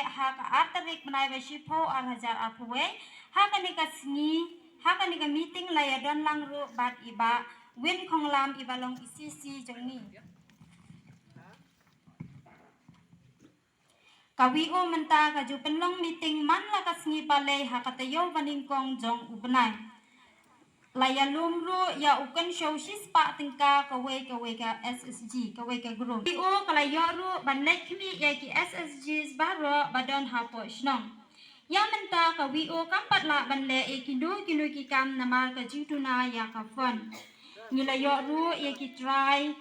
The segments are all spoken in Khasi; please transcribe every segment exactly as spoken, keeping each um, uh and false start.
Ha ka ar tarik bnai ba shiphew ar hajar arphew wei, ha kane ka sngi, ha kane ka meeting la ïa don lang ruh bad i Bah Win Khonglam i ba long i C C jong ngi. Ka V O mynta ka ju pynlong meeting man la ka sngi palei ha ka taïew ba nyngkong jong u bnai. La ïalum ruh ïa u kynshew shispah tyngka kawei kawei ka S H G, kawei ka group. V O ka la ïoh ruh ban leit khmih ïa ki S H Gs baroh ba don hapoh shnong. Ïa mynta ka V O kam pat lah ban leh ïa kino kino ki kam namar ka jingduna ïa ka fund. Ngi la ïoh ruh ïa ki trai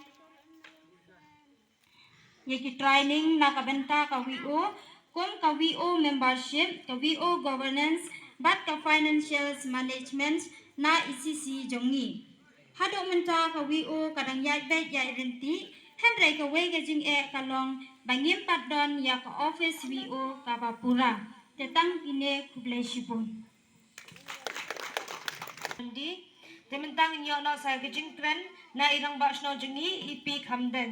ïa ki training na ka bynta ka V O, kum ka V O membership, ka V O governance, bad ka financials management na i C C jong ngi. Haduh mynta ka V O ka dang ïaid beit ïaid ryntih, hynrei kawei ka jingeh ka long ba ngim pat don ïa ka office V O kaba pura. Te tang kine, khublei shibun. Te mynta ngin ïoh noh sa ka jingkren na i rangbah shnong jong ngi, i P Khamden.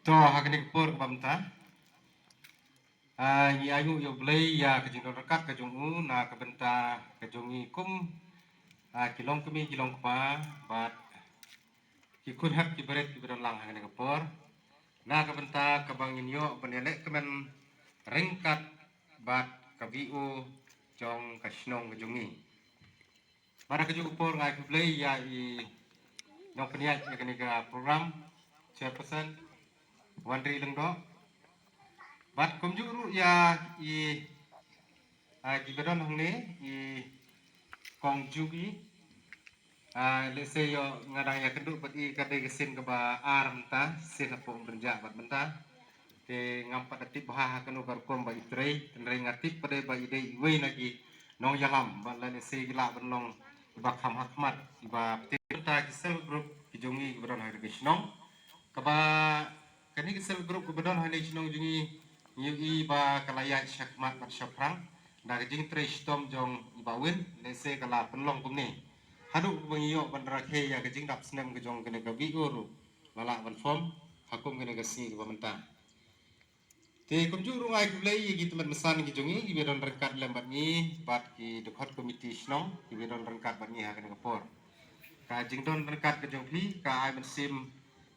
To, ha kane ka por kaba mynta, ah, ngi ainguh ïa U Blei ïa ka jingdon ryngkat ka jong u na ka bynta ka jong ngi kum, ah, ki longkmie ki longkpa bad ki khun hep ki barit kiba don lang ha kane ka por. Na ka bynta kaba ngin ïoh ban ïaleh kmen ryngkat bad ka V O jong ka shnong ka jong ngi. Bad ha kajuh ka por nga ai khublei ïa i nongpynïaid ïa kane ka program, Chairperson Wanri Lyngdoh. Bad kumjuh ruh ïa i, ah, kiba don hangne, i Kong Jugi. Ah, lehse ïoh nga dang ïakynduh bad i ka dei ka sien kaba ar mynta, sien hapoh Umbrynjah bad mynta. Te ngam pat da tip bha ha kano ka rukom ba i trei, hynrei nga tip ba dei ba i dei iwei na ki nongïalam, bad la lehse ki lah ban long iba kham ha khmat, iba pynta ki self group ki jong ngi kiba don ha ka shnong. Kaba kane ka self group kaba don ha ka shnong jong ngi, ngi ïohi ba ka la ïaid shakhmat bad shaphrang da ka jingtrei shitom jong i Bah Win, lehse ka la pynlong kumne. Haduh ba ngi ïoh ban rakhe ïa ka jingdap snem ka jong kane ka V O ruh la lah ban form ha kum kane ka sngi kaba mynta. Te kumjuh ruh nga ai khublei ïa ki tymmen basan ki jong ngi kiba don ryngkat lem bad ngi bad ki dkhot komiti shnong kiba don ryngkat bad ngi ha kane ka por. Ka jingdon ryngkat ka jong phi ka ai mynsiem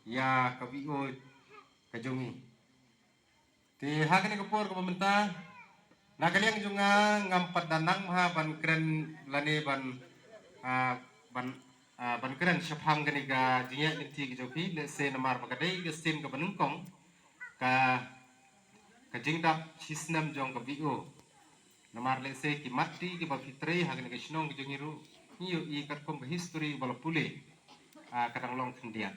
ïa ka V O ka jong ngi. Te ha kane ka por kaba mynta, na ka liang jong nga ngam pat da nang bha ban kren lane ban, ah, ban, ah, ban kren shaphang kane ka jingïaid lynti ka jong phi, lehse namar ba ka dei ka sien kaba nyngkong ka, ka jingdap shisnem jong ka V O. Namar lehse ki mat ti kiba phi trei ha kane ka shnong ka jong ngi ruh, ngi ïohi katkum ka history ba la pule, ah, ka dang long khyndiat.